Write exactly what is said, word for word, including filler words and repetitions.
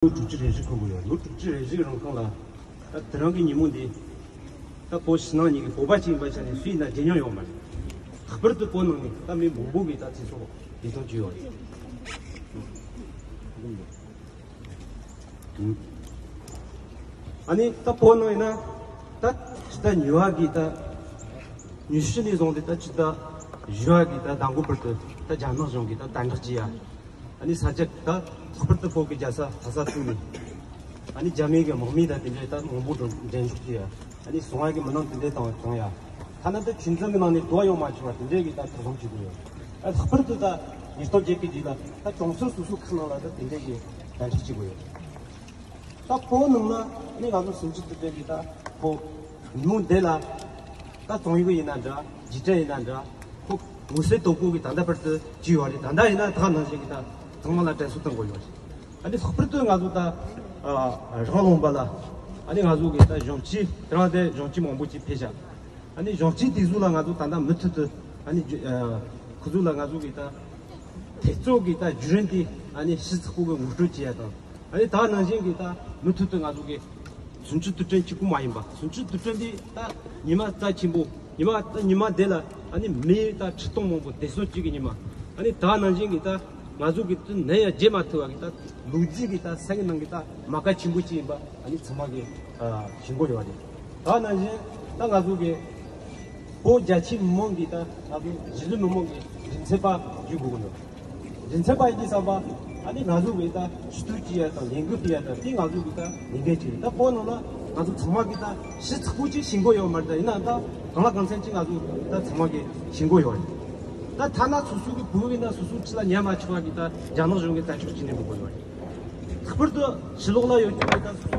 ལོ་དྲུག་ཅུ་རེ་བཞི་འཁོར་གི་ཡོད། ལོ་དྲུག་ཅུ་རེ་བཞི་རིང་ཁོང་ལ་ད་དེ་རིང་གི་ཉིན་མོ་འདི་ད་བོད་ཕྱི་ནང་གཉིས་ཀྱི་བོད་པ་གཅིག་ཡིན་པ་ཆ་ནས་སུ་ཡིན་ན་བརྗེད་མྱོང་ཡོད་མ་རེད། ལྷག་པར་དུ་བོད་ནང་ནས་ད་མི་མང་པོ་གིས་ད་ཚེ་སྲོག་བདེ་ཐང་བཅོལ་ཡོད་རེད། ཨ་ནི་ད་བོད་ནང་ཡིན་ན་ད་ཕྱི་ཟླ་གཉིས་པ་གི་ད་ཉི་ཤུ་ནས་བཟུང་སྟེ་ད་ཕྱི་ཟླ་བཞི་པ་གི་ད་ཟླ་འགོ་བར་དུ་ད་རྒྱ་ནག་གཞུང་གིས་ད་དམ་དྲག་བྱས་ཡ། ཨ་ནི་ས་ཆ་ད་ལྷག་པར་དུ་བོད་ཀྱི་རྒྱལ་ས་ལྷ་ས་ཚུགས་ནས་ཨ་ནི་རྒྱ་མི་གི་དམག་མི་དང་དེ་འདྲའི་ད་མང་པོ་འགྲོ་འགྲན་ཞུགས་བྱས་ཡ། ཨ་ནི་སྲུང་བ་གི་མི་སྣ་དེ་འདྲའི་དང་བྱུང་ཡ། ཐ་ན་ད་ཆུ་འཛིན་གི་ནང་ནས་དུ་བ་ཡོང་མ་བཅུག་པ་དེ་འདྲའི་གི་ད་དོ་དམ་བྱེད་དགོས་ཡོད། ཨ་ལྷག་པར་དུ་ད་ཉིས་སྟོང་བརྒྱད་ཀྱི་རྗེས་ལ་ད་གྲོང་གསེབ་སོ་སོའི་ཁག་ནང་ལ་ད་དེ་འདྲའི་གི་དམ་དྲག་བྱེད་དགོས་ཡོད། ད་བོད་ནང་ལ་ནི་ང་ཚོ་ཟིང་ཆ་དུ་ལྡན་གྱི་ད་བོད་མི་མང་འདི་ལ་ད་ཙོང་ཡུ་ཡིན་ན་འདྲ་རྗེས་དྲན་ཡིན་ན་འདྲ་ཁོ་ངོ་སེ་དོ་པོ་གི་ད་ལྟ་བར་དུ་བྱས་ཡོད་རེད། ད་ལྟ་ཡིན་ན་ད་ནང་བཞིན་གྱི་ད་ཚང་མ་ལ་དྲན་གསོ་གཏོང་དགོས་ཡོད་རེད། ཨ་ནི་ལྷག་པར་དུ་ང་ཚོ་ད་ཨ་རང་ལུང་པ་ལ་ཨ་ནི་ང་ཚོ་གི་ད་གཞོན་སྐྱེས་དེ་རང་དེ་གཞོན་སྐྱེས་མང་པོ་ཅིག་ཕེབས་ཤག་ཨ་ནི་གཞོན་སྐྱེས་དེ་ཚོ་ལ་ང་ཚོ་ད་ལྟ་མུ་མཐུད་དུ་ཨ་ནི་ཇུ་ཨ་ཁོ་ཚོ་ལ་ང་ཚོ་གི་ད་ཐེབས་རྩ་གི་ད་བརྒྱུད་རིམ་དེ་ཨ་ནི་ཞིབ་ཚགས་པོ་གི་ངོ་སྤྲོད་བྱེད་ཡ་དང་། ཨ་ནི་ད་ནང་བཞིན་གྱི་ད་མུ་མཐུད་དུ་ང་ཚོ་གི་ཟིང་ཆ་དུད་སྤྲིན་གཅིག་པུ་མ་ཡིན་པ། ཟིང་ཆ་དུད་སྤྲིན་འདི་ད་ཉི་མ་རྩ་ཆེན་པོ། ཉི་མ་ད་ཉི་མ་འདི་ལ་ཨ་ནི་མི་ད་ཁྲི་སྟོང་མང་པོ་བདེ་སྲུང་བཅས་ཀྱི་ཉི་མ། ཨ་ནི་ད་ནང་བཞིན་གྱི་ད་ང་ཚོ་གི་ད་ནམ་ཡང་བརྗེད་མ་ཐུབ་པ་གི་ད་ལོ་རྒྱུས་ཀྱི་ད་ས་གི་ནང་གི་ད་མ་ཀ་ཆེན་པོ་ཅིག་ཡིན་པ་ཨ་ནི་ཚང་མ་གི་ཨ་ཤེས་དགོས་ཡོད་རེད། ད་ནང་བཞིན་ད་ང་ཚོ་གི་བོད་རྒྱ་ཆེ་མི་མང་གི་ད་ང་ཚོ་གཞིས་ལུས་མི་མང་གི་མགྲིན་ཚབ་པ་བརྒྱུད་དགོས་ཀྱི་འདུག་མགྲིན་ཚབ་པ་ཡིན་དུས་ཙམ་པ་ཨ་ནི་ང་ཚོ་གི་ད་ཞུ་གཏུག་བྱེད་ཡ་དང་ལས་འགུལ་སྤེལ་ཡ་དང་དེ་ང་ཚོ་གི་ད་ལས་འགན་ཅིག་རེད། ད་བོད་ནང་ལ་ང་ཚོ་ཚང་མ་གི་ད་ཞིབ་ཚགས་པོ་ཅིག་ཤེས་དགོས་ཡོད་མ་རེད། ད་ཡིན་ན་ད་གང་ལ་གང་འཚམ་ཅིག་ང་ཚོ་ད་ཚང་མ་གི་ཤེས་དགོས་ཡོད་རེད། ད་ཐ་ན་སོ་སོ་གི་བོད་ཡིན་ན་སོ་སོའི་ཁྲི་ལ་ཉར་མ་ཆོག་པ་གི་ད་རྒྱ་ནག་གཞུང་གི་ད་ཕྱོགས་ཅིག་འགྲིམ་དགོས་ཡོད་རེད། ལྷག་པར་དུ་ཕྱི་ལོགས་ལ་ཡོད་ཀྱི་ད་སོ་སོ་